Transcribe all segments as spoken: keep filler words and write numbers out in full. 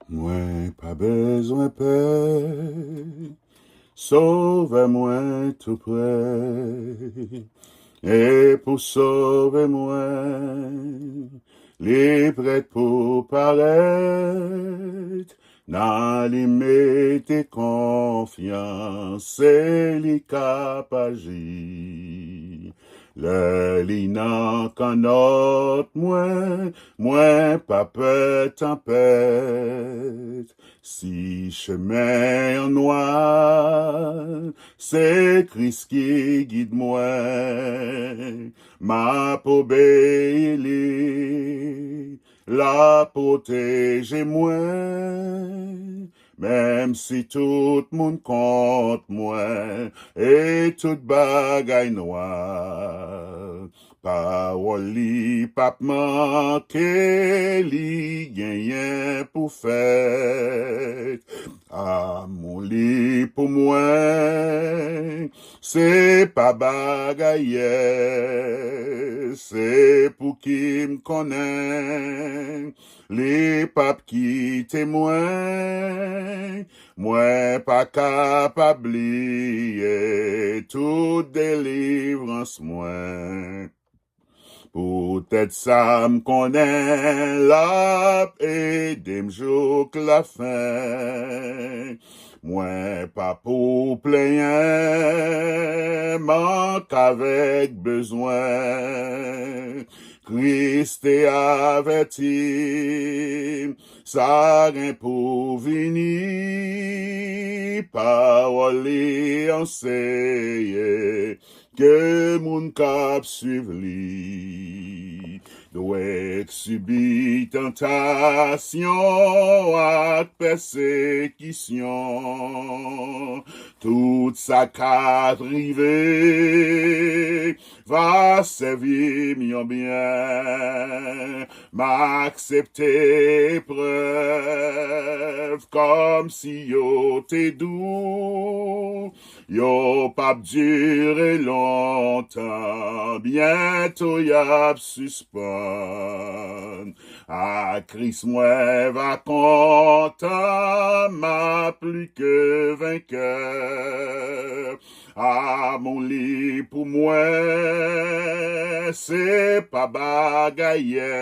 Mwen pa bezwen pè, Sovè mwen tou prè. E pou sove mwen, li prèt pou parèt. Nan li mete konfyans, se li k ap aji. Lè li nan kannòt mwen, mwen pa pè tanpèt. Si chemen an nwa, se Kris ki gid mwen. M ap obeyi li, l ap pwoteje mwen. Menm si tout moun kont mwen e tout bagay nwa, pawòl li p ap manke, li genyen pou fèt. Amou li pou mwen, se pa bagay yè, se pou ki m konnen li p ap kite mwen. Mwen pa kapab bliye tout delivrans mwen. Poutèt sa m konnen l ap ede m jouk lafen. Mwen pa pou plenyen, mank avèk bezwen. Kris te avèti m, sa gen pou vini. Pawòl li anseye ke moun k ap swiv li dwe sibi tantasyon ak pèsekisyon. Tout sa k ap rive va sèvi m yon byen. M aksepte eprèv kòmsi yo te dou. Yo p ap dire lontan, byento y ap sispann. Ak Kris mwen va kontan, m ap pli ke venkè. Amou li pou mwen, se pa bagay yè.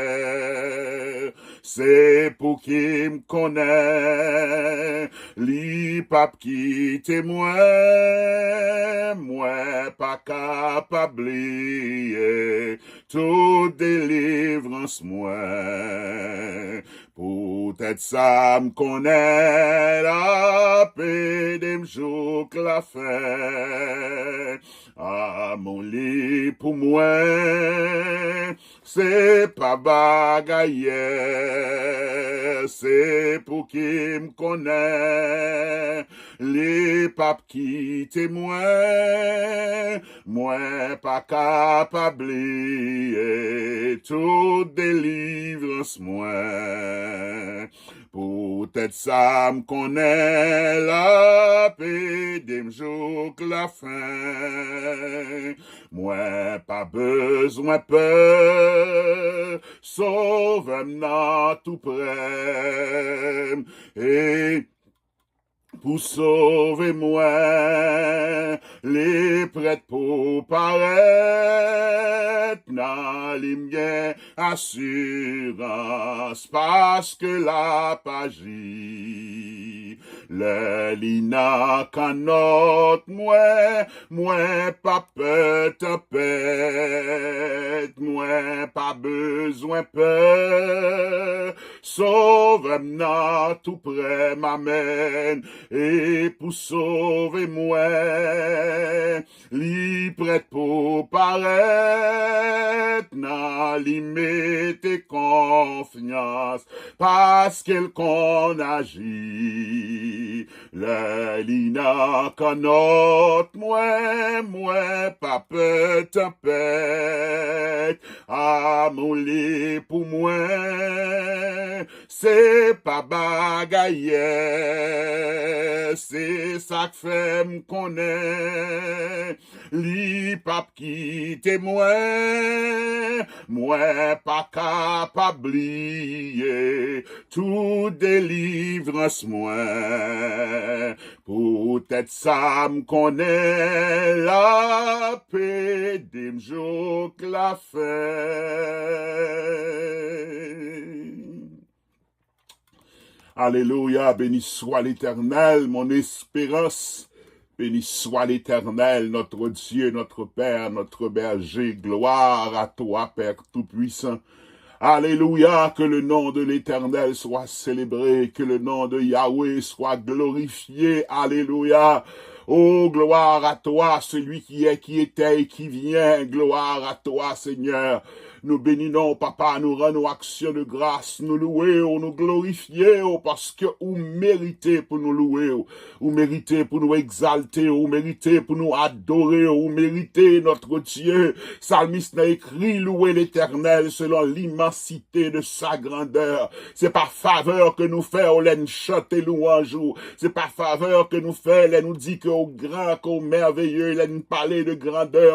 Se pou ki m konnen li p ap kite mwen. Mwen pa kapab bliye tout delivrans mwen. Poutèt sa m konnen l ap ede m jouk lafen. Amou li pou mwen, se pa bagay yè, se pou ki m konnen li p ap kite mwen. Mwen pa kapab bliye tout delivrans mwen. Poutèt sa m konnen l ap ede m jouk lafen. Mwen pa bezwen pè, Sovè m nan tou prè. E pou sove mwen, li prèt pou parèt. Nan li m gen asirans, paske l ap aji. Lè li nan kannòt mwen, mwen p ap pè tanpèt. Mwen pa bezwen pè, Sovè m nan tou prè m, amèn. E pou sove mwen, li prèt pou parèt. Nan li mete konfyans, paske l konn aji. Lè li nan kannòt mwen, mwen pa pè tanpèt. Amou li pou mwen, Se pa bagay yè, se sa k fè m konnen li p ap kite mwen. Mwen pa kapab bliye tout delivrans mwen. Poutèt sa m konnen l ap ede m jouk lafen. Alléluia, béni soit l'Éternel, mon espérance. Béni soit l'Éternel, notre Dieu, notre Père, notre berger. Gloire à toi, Père Tout-Puissant. Alléluia, que le nom de l'Éternel soit célébré, que le nom de Yahweh soit glorifié. Alléluia. Oh, gloire à toi, celui qui est, qui était et qui vient. Gloire à toi, Seigneur. Nou beni non w, Papa, nou rann ou aksyon de gras, nou louwe w, nou glorifye w, paske ou merite pou nou louwe w, ou merite pou nou egzalte w, ou merite pou nou adore w, ou merite, notre Dieu. Salmis nan ekri, Louez l'Éternel selon l'immensité de sa grandeur. Se pa favè ke nou fè w lè n chante lwanj ou. Se pa favè ke nou fè lè nou di ke w gran, ke w mèveye, lè n pale de grandè,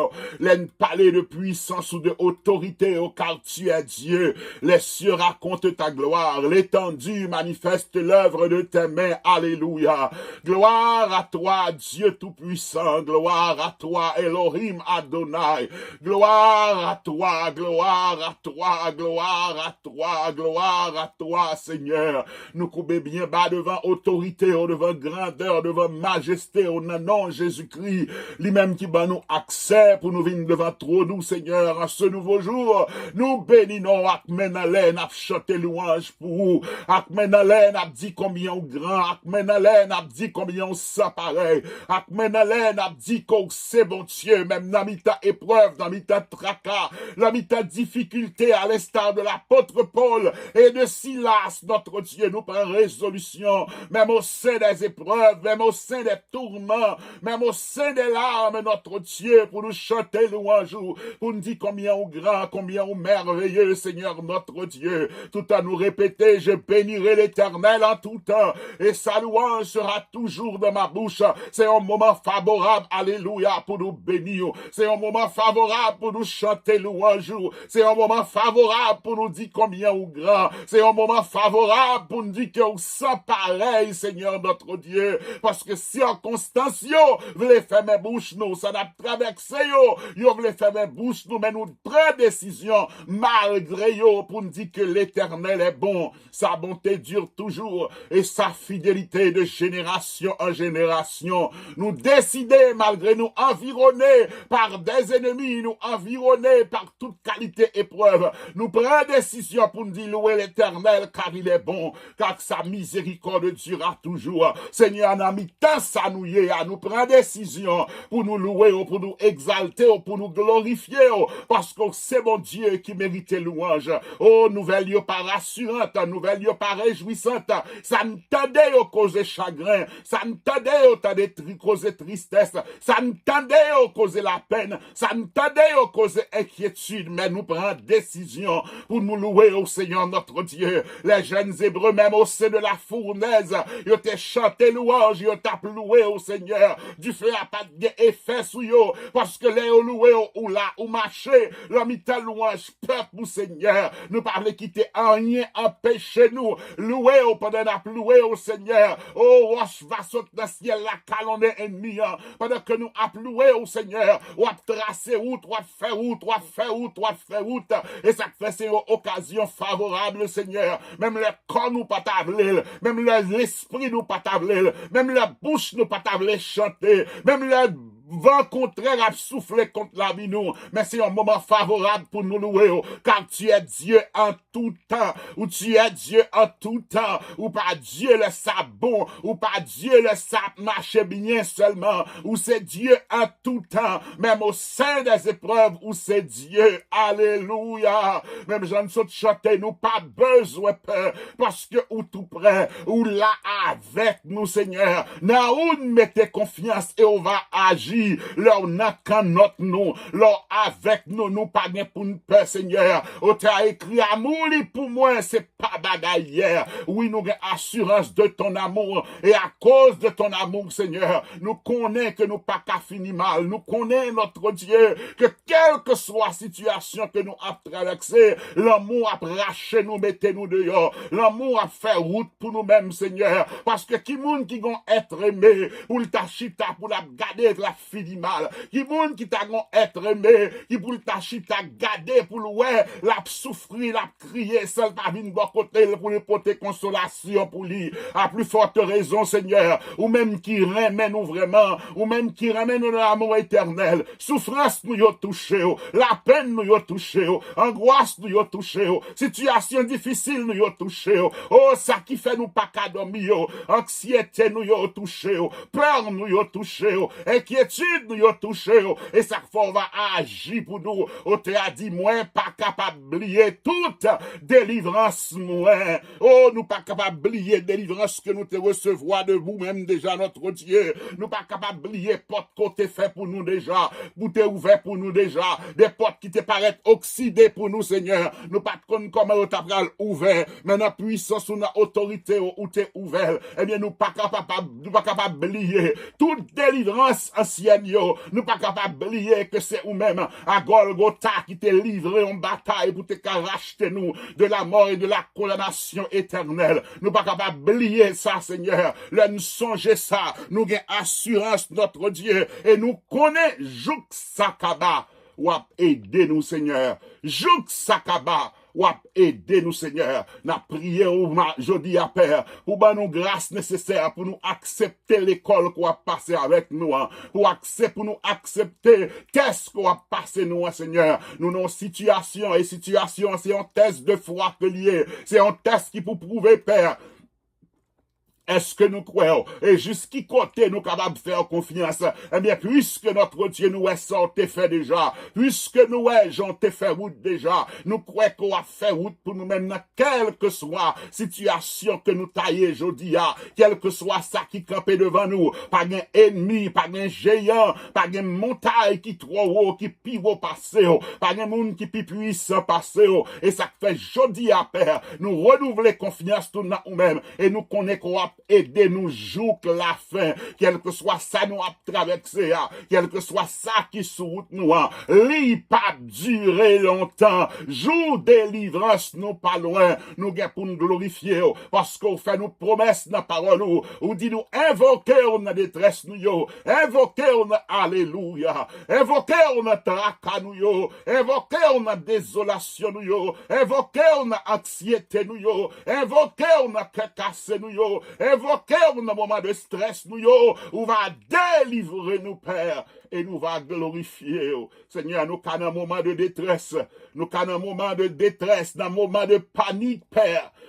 lè n pale de pwisans ou de otorite ou, car tu es Dieu. Les cieux racontent ta gloire, l'étendue manifeste l'œuvre de tes mains. Alléluia. Gloire à toi, Dieu Tout-Puissant. Gloire à toi, Elohim Adonai. Gloire à toi, gloire à toi, gloire à toi, gloire à toi, Seigneur. Nou koube byen ba devan otorite w, devan grandè w, devan majeste w, nan non Jezikri, li menm ki ban nou aksè pou nou vin devan twòn ou, Seigneur, an se nouvo jou. Nou beni non w ak men nan lè n ap chante lwanj pou ou, ak men nan lè n ap di konbyen ou gran, ak men nan lè n ap di konbyen ou san parèy, ak men nan lè n ap di ke w se Bondye, menm nan mitan eprèv, nan mitan traka, nan mitan difikilte, à l'instar de l'apôtre Paul et de Silas, notre Dieu, nou pran rezolisyon, même au sein des épreuves, même au sein des tourments, même au sein des larmes, notre Dieu, pou nou chante lwanj ou, pou n di konbyen ou gran, konbyen ou merveilleux, Seigneur notre Dieu. Tout an nou repete, je bénirai l'Éternel en tout temps, et sa louange sera toujours dans ma bouche. Se yon moman favorab, alelouya, pou nou beni w. Se yon moman favorab pou nou chante lwanj ou. Se yon moman favorab pou nou di konbyen ou gran. Se yon moman favorab pou nou di ke ou san parèy, Seigneur notre Dieu. Paske sikonstans yo vle fèmen bouch nou, sa n ap travèse yo, yo vle fèmen bouch nou, men nou pran desizyon malgre yo pou n di ke Letènèl est bon. Sa bonte dure toujours et sa fidélité de génération en génération. Nou deside, malgre nou anvirone pa de zenmi, nou anvirone pa tout kalite eprèv, nou pran desizyon pou n di, louez l'Éternel, car il est bon, car sa miséricorde durera toujours. Senyè, nan mitan sa nou ye a, nou pran desizyon pou nou louwe w, pou nou egzalte w, pou nou glorifye w, paske w se Bondye ki merite lwanj. O, nouvèl yo pa rasiran, nouvèl yo pa rejwisan. Sa n tande yo koze chagren, sa n tande yo tande tri-, koze tristès, sa n tande yo koze lapenn, sa n tande yo koze enkyetid, men nou pran desizyon pou nou louwe w, Seigneur notre Dieu. Les jeunes Hébreux, même au sein de la fournaise, yo te chante lwanj, yo t ap louwe w, Senyè. Dife a pa t gen efè sou yo, paske lè yo louwe w, ou la, ou mache nan mitan lwanj pèp ou, Senyè. Nou pa vle kite anyen anpeche nou louwe w pandan n ap louwe w, Senyè. O, wòch va sot nan syèl la, kalonnen ènmi an. Pandan ke nou ap louwe w, Senyè, w ap trase wout, w ap fè wout, w ap fè wout, w ap fè wout. E sa k fè se yon okazyon favorab, Senyè. Menm lè kò nou pa ta vle l, menm lè lespri nou pa ta vle l, menm lè bouch nou pa ta vle chante, menm lè van kontrè ap soufle kont lavi nou, men se yon moman favorab pou nou louwe w, car tu es Dieu en tout temps, ou tu es Dieu en tout temps, ou pa Dye lè sa bon, ou pa Dye lè sa ap mache byen sèlman, ou se Dye en tout temps, menm au sein des épreuves, ou se Dye, alelouya. Menm jan n sot chante, nou pa bezwen pè, paske ou tou prè, ou la avèk nou, Senyè. Nan ou n mete konfyans e ou va aji lè w nan kannòt nou, lè w avèk nou, nou pa gen pou n pè, Senyè. Otè a ekri, amour li pou mwen, se pa bagay yè. Wi, nou gen assurance de ton amour. Et à cause de ton amour, Seigneur, nou konnen ke nou pa ka fini mal. Nou konnen, notre Dieu, ke kèlkeswa sitiyasyon ke nou ap travèse, lanmou ap rache nou, mete nou deyò. Lanmou ap fè wout pou nou menm, Senyè. Paske ki moun ki gon èt eme pou l ta chita, pou l ap gade l ap fini mal? Ki moun ki ta gon èt eme ki pou l ta chita gade pou l wè l ap soufri, l ap kriye, san l pa vin bò kote l pou l pote konsolasyon pou li? A pli fòt rezon, Senyè, ou menm ki renmen nou vrèman, ou menm ki renmen nou nan amou etènèl, soufrans nou yo touche w, lapenn nou yo touche w, angwas nou yo touche w, sitiyasyon difisil nou yo touche w. O, sa ki fè nou pa ka dòmi yo, anksyete nou yo touche w, pè nou yo touche w, enkyetid nou yo touche w. E sa k fè w va aji pou nou. Otè a di, mwen pa kapab bliye tout delivrans mwen. O, nou pa kapab bliye delivrans ke nou te resevwa de ou menm deja, notre Dieu. Nou pa kapab bliye pòt ke w te fè pou nou deja, ou te ouvè pou nou deja. De pòt ki te parèt okside pou nou, Senyè. Nou pa t konn kòman yo ta pral ouvè, men nan pwisans ou, nan otorite ou, ou te ouvè l. Ebyen, nou pa kapab, nou pa kapab bliye tout delivrans ansyèn yo. Nou pa kapab bliye ke se ou menm, a Gòlgota, ki te livre yon batay pou te ka rachte nou de la mort et de la condamnation éternelle. Nou pa kapab bliye sa, Senyè. Lè n sonje sa, nou gen asirans, notre Dieu, e nou konnen jouk sa kaba, w ap ede nou, Senyè. Jouk sa kaba, w ap ede nou, Senyè. N ap priye ou ma-, jodi a, Pè, pou ban nou gras nesesè pou nou aksepte lekòl ke w ap pase avèk nou an, pou aksep-, pou nou aksepte tès ke w ap pase nou an, Senyè. Nou nan yon sitiyasyon, e sitiyasyon an se yon tès de fwa ke l ye. Se yon tès ki pou pwouve, Pè, èske nou kwè w? E jis ki kote nou kapab fè w konfyans? Ebyen, puiske, notre Dieu, nou wè sa w te fè deja, puiske nou wè jan w te fè wout deja, nou kwè ke w ap fè wout pou nou menm nan kèlkeswa sitiyasyon ke nou ta ye jodi a, kèlkeswa sa ki kanpe devan nou. Pa gen ènmi, pa gen jeyan, pa gen montay ki twò wo, ki pi wo pase w, pa gen moun ki pi pwisan pase w. E sa k fè jodi a, Pè, nou renouvle konfyans nou nan ou menm, e nou konnen ke w ap ede nou jouk lafen. Kèlkeswa sa nou ap travèse a, kèlkeswa sa ki sou wout nou an, li p ap dire lontan. Jou delivrans nou pa lwen. Nou gen pou n glorifye w, paske w fè nou pwomès nan pawòl ou. Ou di nou, envoke w nan detrès nou yo, envoke w nan, alelouya, envoke w nan traka nou yo, envoke w nan dezolasyon nou yo, envoke w nan anksyete nou yo, envoke w nan kè kase nou yo, envoke w nan moman de estrès nou yo. Ou va delivre nou, Pè, e nou va glorifye w. Senyè, nou ka nan moman de detrès, nou ka nan moman de detrès, nan moman de panik, Pè.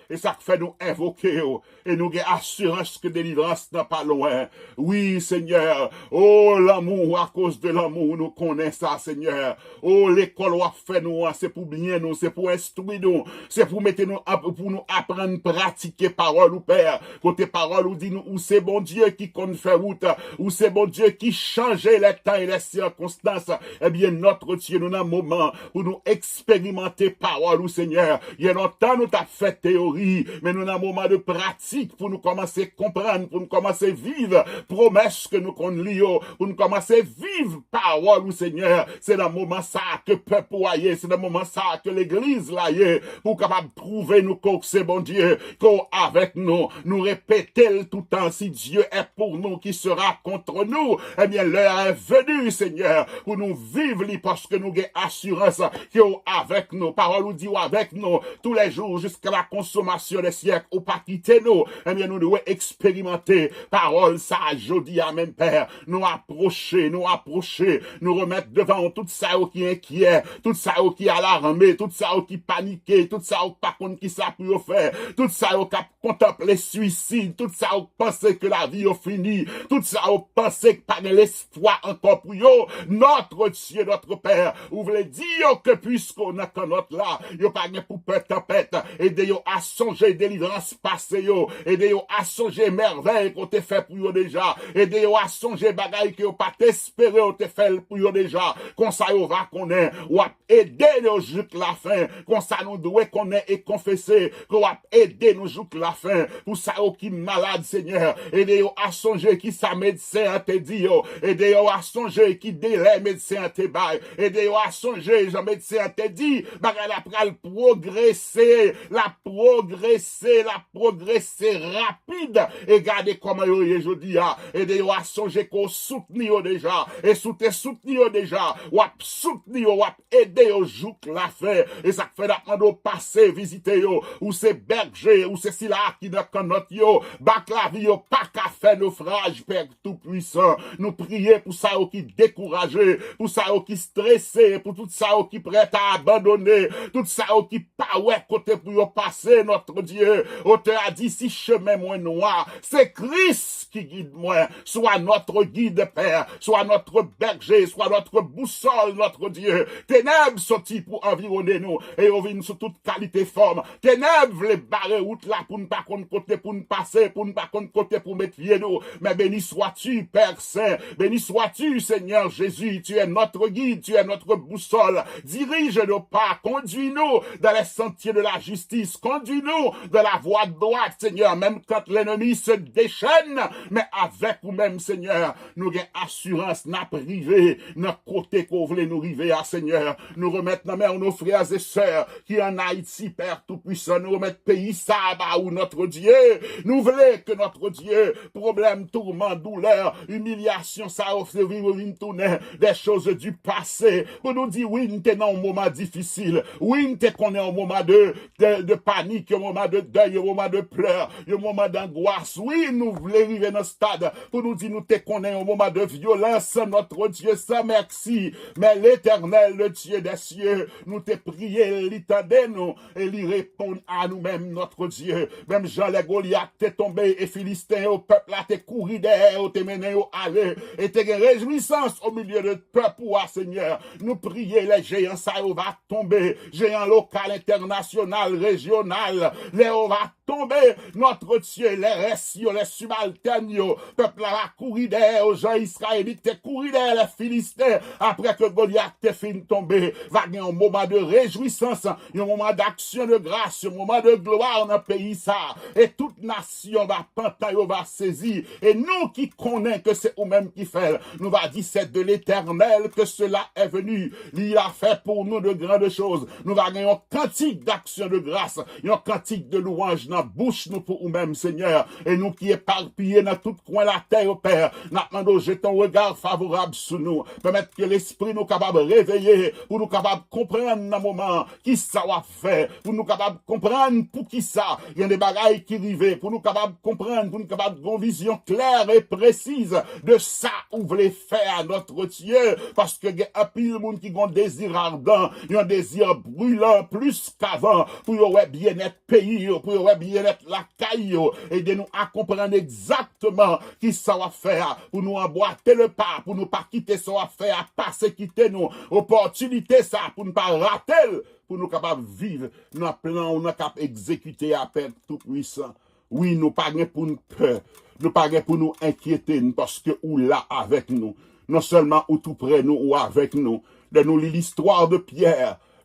E sa k fè nou envoke w, e nou gen asirans ke delivrans nan pa lwen. Wi, Senyè, o, lanmou, akoz de lanmou, nou konnen sa, Senyè. O, lekòl w ap fè nou an, se pou byen nou, se pou enstwi nou, se pou mete nou an, pou nou aprann pratike pawòl ou, Pè. Kote pawòl ou di nou, ou se Bondye ki konn fè wout, ou se Bondye ki chanje les temps et les circonstances. Ebyen, notre Dieu, nou nan moman pou nou eksperimante pawòl ou, Senyè. Gen lontan nou t ap fè teyori, men nou nan moman de pratik pou nou kòmanse konprann, pou nou kòmanse viv pwomès ke nou konn li yo, pou nou kòmanse viv pawòl ou, Senyè. Se nan moman sa a ke pèp ou a ye, se nan moman sa a ke legliz la ye, pou w kapab pwouve nou ke w se Bondye, ke w avèk nou. Nou repete l toutan, si Dieu est pour nous, qui sera contre nous? Ebyen, l'heure est venue, Senyè, pou nou viv li, paske nou gen asirans ke w avèk nou. Pawòl ou di w avèk nou tous les jours jusqu'à la consommation des siècles, ou pa kite nou. Ebyen, nou dwe eksperimante pawòl sa a jodi a menm, Pè. Nou apwoche, nou apwoche, nou remèt devan w tout sa yo ki enkyè, tout sa yo ki alarme, tout sa yo ki panike, tout sa yo k pa konn kisa pou yo fè, tout sa yo k ap kontanple swisid. tout sa yo k panse ke lavi yo fini, tout sa yo k panse ke pa gen lespwa ankò pou yo. Notre Dieu, notre Père, ou vle di yo ke piske w nan kannòt la, yo pa gen pou pè tanpèt. Ede yo a sonje delivrans pase yo. Ede yo a sonje mèvèy ke w te fè pou yo deja. Ede yo a sonje bagay ke yo pa t espere w te fè l pou yo deja. Konsa yo va konnen w ap ede yo jouk lafen. Konsa nou dwe konnen e konfese ke w ap ede nou jouk lafen. Pou sa yo ki malad, Senyè, ede yo a sonje ki sa medsen an te di yo. Ede yo a sonje ki delè medsen an te bay. Ede yo a sonje jan medsen an te di bagay la pral pwogrese, l ap pwogrese, l ap pwogrese rapid. E gade kòman yo ye jodi a. Ede yo a sonje ke w soutni yo deja. E si w te soutni yo deja, w ap soutni yo, w ap ede yo jouk lafen. E sa k fè n ap mande w pase vizite yo. Ou se bèje, ou se sila a ki nan kannòt yo. Bak lavi yo pa ka fè nofraj, Pè Toupwisan. Nou priye pou sa yo ki dekouraje, pou sa yo ki strese, pou tout sa yo ki prèt a abandone, tout sa yo ki pa wè kote pou yo pase, notre Dieu. Otè a di, si chemen mwen nwa, se Kris ki gid mwen. Sois notre guide, Père. Sois notre berger. Sois notre boussole, notre Dieu. Tenèb soti pou anviwone nou. E yo vin sou tout kalite fòm. Tenèb vle bare wout la pou n pa konn kote pou n pase, pou n pa konn kote pou met pye nou. Men béni sois-tu, Père Saint. Béni sois-tu, Seigneur Jésus. Tu es notre guide, tu es notre boussole. Dirige nos pas, conduis-nous dans les sentiers de la justice. Conduis-nous dans la voie droite, Seigneur. Menm kan lènmi se dechèn, men avèk ou menm, Senyè, nou gen asirans n ap rive nan kote ke w vle nou rive a, Senyè. Nou remèt nan men w nos frères et sœurs ki ann Ayiti, Pè Toupwisan. Nou remèt peyi sa a ba ou, notre Dieu. Nou vle ke, notre Dieu, pwoblèm, tourman, doulè, imilyasyon sa yo vin, vin tounen des choses du passé. Pou nou di, wi, n te nan yon moman difisil. Wi, n te konnen yon moman de, de, de panik, yon moman de dèy, yon moman de plè, yon moman dangwas. Wi, nou vle rive nan stad pou nou di nou te konnen yon moman de vyolans, notre Dieu, sans merci. Men Letènèl, le Dieu des cieux, nou te priye l, li tande nou, e li reponn a nou menm, notre Dieu. Menm jan lè Golyat te tonbe e Filisten yo, pèp la te kouri dèyè yo, te mennen yo ale, e te gen rejwisans o milye de pèp ou a, Senyè. Nou priye, lè jeyan sa yo va tonbe, jeyan lokal, entènasyonal, rejyonal, lè yo va tonbe, notre Dieu, lè rès yo, lè sibaltèn yo, pèp la va kouri dèyè yo, jan Izrayelit te kouri dèyè lè Filisten, apre ke Golyat te fin tonbe. Va gen yon moman de rejwisans, yon moman d'action de grâce, yon moman de glwa nan peyi sa. E tout nasyon va pantan, yo va sezi. E nou ki konnen ke se ou menm ki fè l, nou va di, c'est de l'Éternel que cela est venu. Li a fè pou nou de grandes choses. Nou va gen yon kantik d'action de grâce, yon kantik de louange nan bouch nou pou ou menm, Senyè. E nou ki eparpiye nan tout kwen latè yo, Pè, n ap mande w jete yon regard favorab sou nou. Pèmèt ke lespri nou kapab reveye, pou nou kapab konprann nan moman an ki sa w ap fè, pou nou kapab konprann poukisa gen de bagay ki rive, pou nou kapab konprann, pou nou kapab gen yon vizyon klè e presiz de sa ou vle fè a, notre Dieu, paske gen anpil moun ki gen yon dezi adan, yon dezi brilan plis k'avan, pou yo wè byennèt peyi yo, pou yo wè byennèt lakay yo. Ede nou a konprann egzakteman ki sa w ap fè a, pou nou anbwate le pa, pou nou pa kite sa w ap fè a pase kite nou. Opòtinite sa, pou nou pa rate l, pou nou kapab viv nan plan ou nan k ap egzekite a, Pè Toupwisan. Wi, nou pa gen pou n pè, nou pa gen pou nou enkyete n, paske ou la avèk nou. Non sèlman ou tou prè nou, ou avèk nou. Lè nou li listwa de Pyè,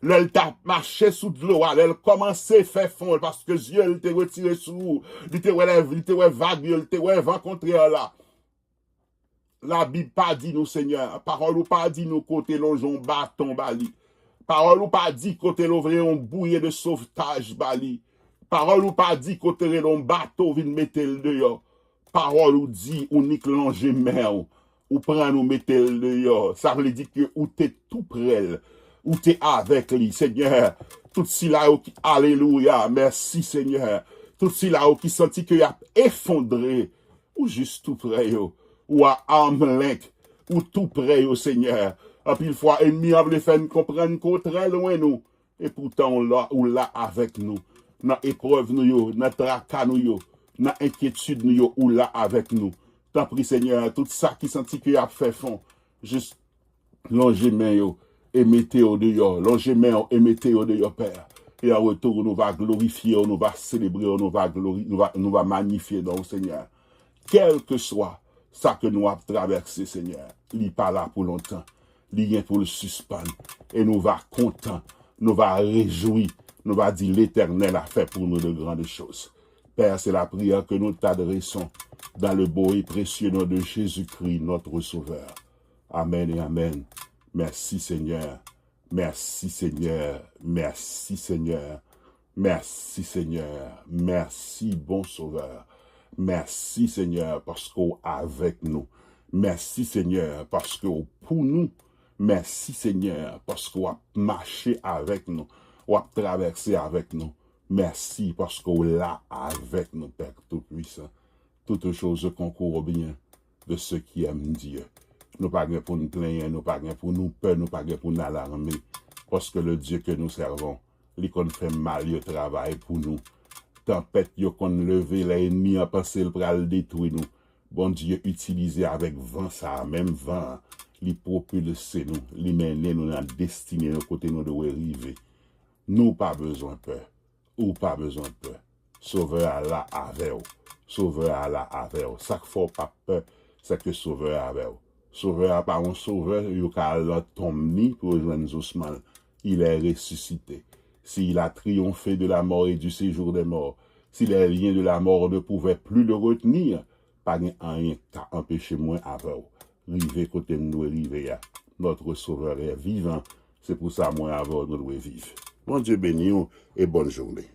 lè l t ap mache sou dlo a, lè l kòmanse fè fon, paske zye l te retire sou ou, li te wè lè, li te wè vag yo, li te wè van kontrè la. Labib pa di nou, Senyè, pawòl ou pa di nou kote l lonje yon baton ba li. Pawòl ou pa di kote l ouvri yon bouye de sovtaj ba li. Pawòl ou pa di kote rele yon bato vin mete l deyò. Pawòl ou di ou nik lonje men w, ou pran l ou mete l deyò. Sa vle di ke ou te tou prè l, ou te avèk li, Senyè. Tout sila yo ki, alelouya, mèsi, Senyè. Tout sila yo ki santi ke y ap efondre, ou jis tou prè yo. Ou a arm length, ou tou prè yo, Senyè. Anpil fwa, ènmi an vle fè n konprann ke w trè lwen nou. Epoutan, ou la, ou la avèk nou. Nan eprèv nou yo, nan traka nou yo. nan enkyetid nou yo, ou la avèk nou. Tanpri, Senyè, tout sa ki santi ke y ap fè fon, jis lonje men yo e mete yo deyò. Lonje men yo e mete yo deyò, Pè. E an retou, nou va glorifye w, nou va selebre w, nou va glori-, nou va, nou va manyifye non w, Senyè. Kèlkeswa sa ke nou ap travèse, Senyè, li pa la pou lontan. Li gen pou l sispann. E nou va kontan, nou va rejwi, nou va di, Letènèl a fè pou nou de grandes choses. Père, c'est la prière que nous t'adressons dans le beau et précieux nom de Jésus-Christ, notre Sauveur. Amen et amen. Merci Seigneur. Merci Seigneur. Merci Seigneur. Merci Seigneur. Merci bon Sauveur. Mèsi Senyè paske w avèk nou. Mèsi Senyè paske w pou nou. Mèsi Senyè paske w ap mache avèk nou. W ap travèse avèk nou. Mèsi paske w la avèk nou, Père Tout-Puissant. Toutes choses concourent au bien de ceux qui aiment Dieu. Nou pa gen pou n plenyen, nou pa gen pou nou pè, nou pa gen pou n alarme. Paske le Dieu que nous servons, li konn fè mal yo travay pou nou. Tanpèt yo konn leve lè ènmi an panse l pral detwi nou. Bondye itilize avèk van sa a, menm van an, li pwopilse nou, li mennen nou nan destine nou kote nou dwe rive. Nou pa bezwen pè. Ou pa bezwen pè. Sovè a la avè w. Sovè a la avè w. Sa k fè w p ap pè, se ke Sovè a avè w. Sovè a pa yon sovè, yo ka al nan tonm ni pou yo jwenn zosman l. Il est ressuscité. S'il a triomphé de la mort et du séjour des morts, si les liens de la mort ne pouvaient plus le retenir, pa gen anyen k ka anpeche mwen avè w rive kote m dwe rive a. Notre Sauveur est vivant. Se pou sa mwen avè w nou dwe viv. Bondye beni w e bòn jounen.